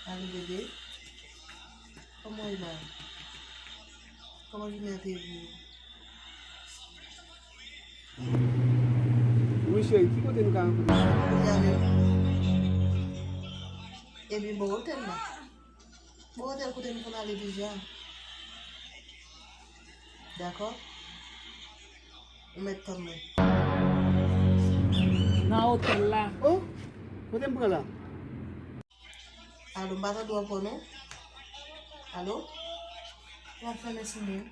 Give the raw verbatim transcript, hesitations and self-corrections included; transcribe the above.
Alo, bebe. Kòman w ye la? Kòman jounen an te ye pou ou? Wi, cheri, ki kote nou ka rankontre? Kounye a menm. Ebyen, bò otèl la. Bò otèl kote nou konn ale deja. Dakò? Ou mèt tann mwen. Nan otèl la. Oh, kote m pran la? Alo, m pa tande w ankò non. Alo? W ap fèmen sou mwen.